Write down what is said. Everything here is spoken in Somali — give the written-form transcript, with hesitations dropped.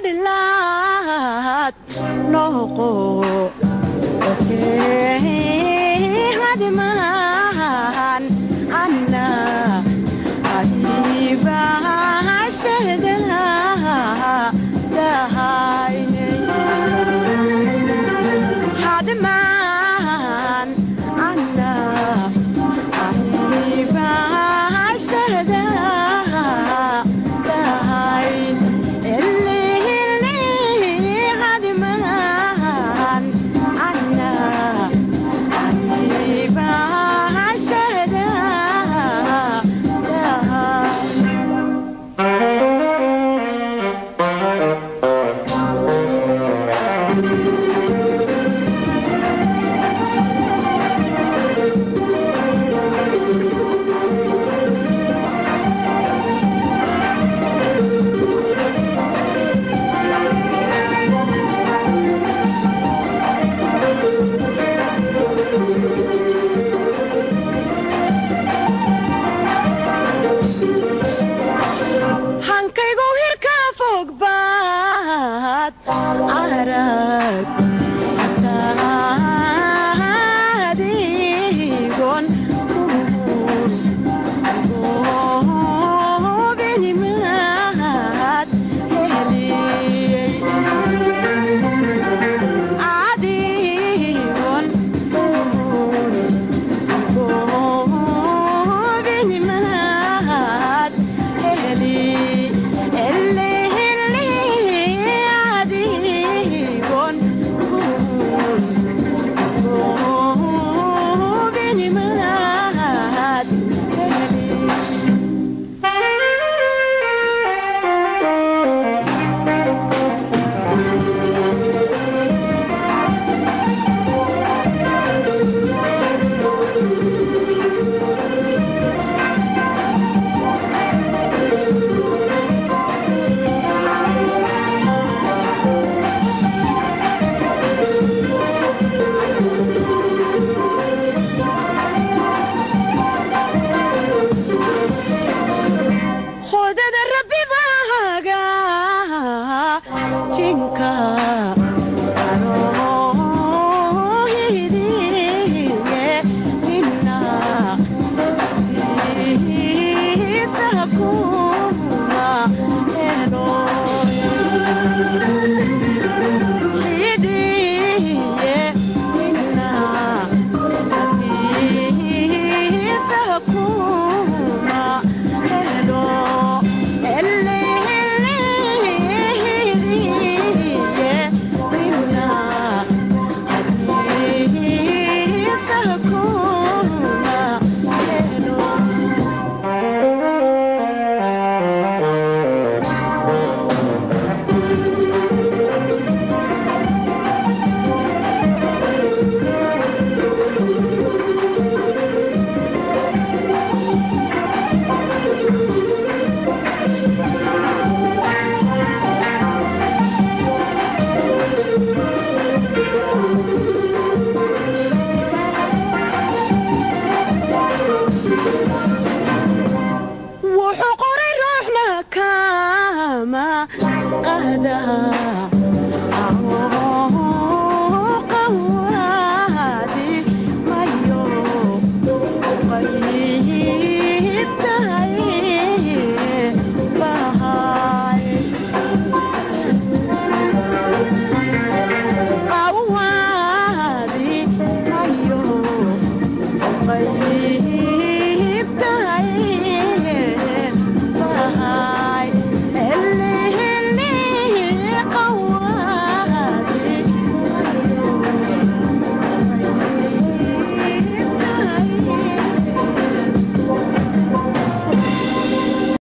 Hadlaad noqo hadmaan anna ahibaashada dahayne hadmaan anna ahibaashada dahayn hadmaan anna ahibaashada dahayn. Hankaygu hirka fog baad arag adigon goobinimaad heliyey adigon goobinimaad heli adigon goobinimaad heli. Hodada rabbi baaga jinka arohidiye nina isa kuma helo hidiye nina isa kuma helo nina isa kuma helo. Wuxuu qoray ruuxna kama qahda.